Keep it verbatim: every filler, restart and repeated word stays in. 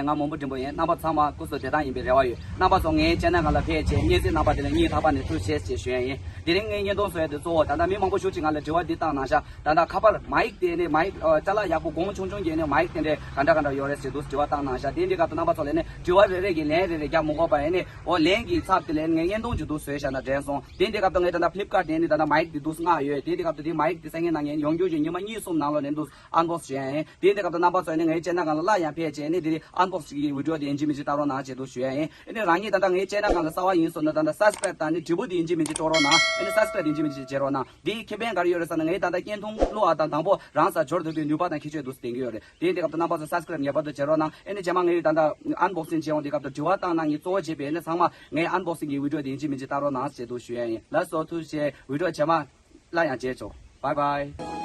ང་མང་པོ་འགྲིམ་པོ་ཡིན། རྣམ་པ་ཚང་མ་སྐུ་གཟུགས་བདེ་ཐང་ཡིན་པའི་རེ་བ་ཡོད། རྣམ་པ་ཚོ་ངའི་ཅེ་ནལ་སྒང་ལ་ཕེབས་བྱས་སྙན་ཚིག་རྣམ་པ་དེ་ལ་སྙིང་ཐག་པ་ནས་ཐུགས་རྗེ་ཆེ་ཞུ་ཡ་ཡིན། དེ་རིང་ངའི་བརྙན་ཐུང་བཟོ་ཡ་དེ་གཙོ་བོ་ད་ལྟ་མི་མང་པོ་ཞིག་ཅིག་ང་ལ་དྲི་བ་འདི་བཏང་གནང་ཤག་ད་ལྟ་ཁ་པར་མའིག་དེ་ནས་མའིག་ཨ་ཅ་ལག་ཡག་པོ་གོང་ཆུང་ཆུང་གི་ནས་མའིག་དེ་འདྲས་ག་འདྲ་ག་འདྲ་ཡོད་རེད་ཟེར་འདུག་དྲི་བ་བཏང་གནང་ཤག་དེ་འདི་སྐབས་དུ་རྣམ་པ་ཚོ་ལ་ནས་དྲི་བ་རེ་རེ་གི་ལན་རེ་རེ་རྒྱག་མི་དགོས་པ་ཡིན་ནས། འོ་ལན་གྱི་ཚབ་དེ་ལ་ངས་བརྙན་ཐུང་ཅིག་འདུག་བཟོས་བཞག་ན་དྲན་སོང་། དེ་འདི་སྐབས་དུ་ངས་ད་ལྟ་ཕི་ལིབ་ཀར་དེ་ནས་ད་ལྟ་མའིག་དེ་འདུག་མངགས་ཡོད། དེ་འདི་སྐབས་དུ་དེ་མའིག་དེ་སང་ཉིན་གནངས་ཉིན་ཡོང་རྒྱུ་ཞིག་ཉི་མ་གཉིས་གསུམ་ནང་ལོགས་ནས་འདུག་ཨན་བོག་སི་བྱས་ཡིན། དེ་འདི་སྐབས་དུ་རྣམ་པ་ཚོ་ནས་ངའི་ཅེ་ནལ་སྒང་ལ་སླར་ཡང་ཕེབས་བྱས་ནས་དེ་རིང་ཨན་བོག་སི་གི་བི་ཌི་ཡོ་དེ་ཡིན་གཅིག་མིན་གཅིག་བལྟ་རོགས་གནང་ཞེས་འདུག་ཞུ་ཡ་ཡིན། ཨ་ནི་རང་ཉིད་ད་ལྟ་ངའི་ཅེ་ནལ་སྒང་ལ་གསར་པ་ཡིན་སོང་ན་ད་ལྟ་སབ་སི་ཀ་རེབ་དང་ནི་དྲིལ་བུ་དེ་ཡིན་གཅིག་མིན་གཅིག་གཏོང་རོགས་གནང་། ཨ་ནི་སབ་སི་ཀ་རེབ་ཡིན་གཅིག་མིན་གཅིག་བྱེད་རོགས་གནང་། དེའི་ཁེ་ཕན་ག་རེ་ཡོད་རེད་ཟེར་ན་ངའི་ད་ལྟ་བརྙན་ཐུང་བླུག་ཡ་དང་དང་པོ་རང་སར་འབྱོར་ཐུབ་པའི་ནུས་པ་དང་ཁྱད་ཆོས་འདུག་ལྡན་གྱི་ཡོད་རེད། དེ་འདི་སྐབས་དུ་རྣམ་པ་ཚོ་སབ་སི་ཀ་རེབ་ངེས་པར་དུ་བྱེད་རོགས་གནང་། ཨ་ནི་རྗེས་མ་ངས་ད་ལྟ་ཨན་བོག་སིང་བྱེད་ཡོང་དེ་སྐབས་དུ་དྲི་བ་བཏང་གནང་མཁན་གཙོ་བོ་བྱས་པས་ཨ་ནི་ཚང་མ་ངའི་ཨན་བོག་སིང་གི་བི་ཌི་ཡོ་དེ་ཡིན་གཅིག་མིན་གཅིག་བལྟ་རོགས་གནང་ཞེས་འདུག་ཞུ་ཡ་ཡིན། ལགས་སོ། ཐུགས་རྗེ་ཆེ། བི་ཌི་ཡོ་རྗེས་མ་སླར་ཡང་མཇལ་ཆོག Bye bye.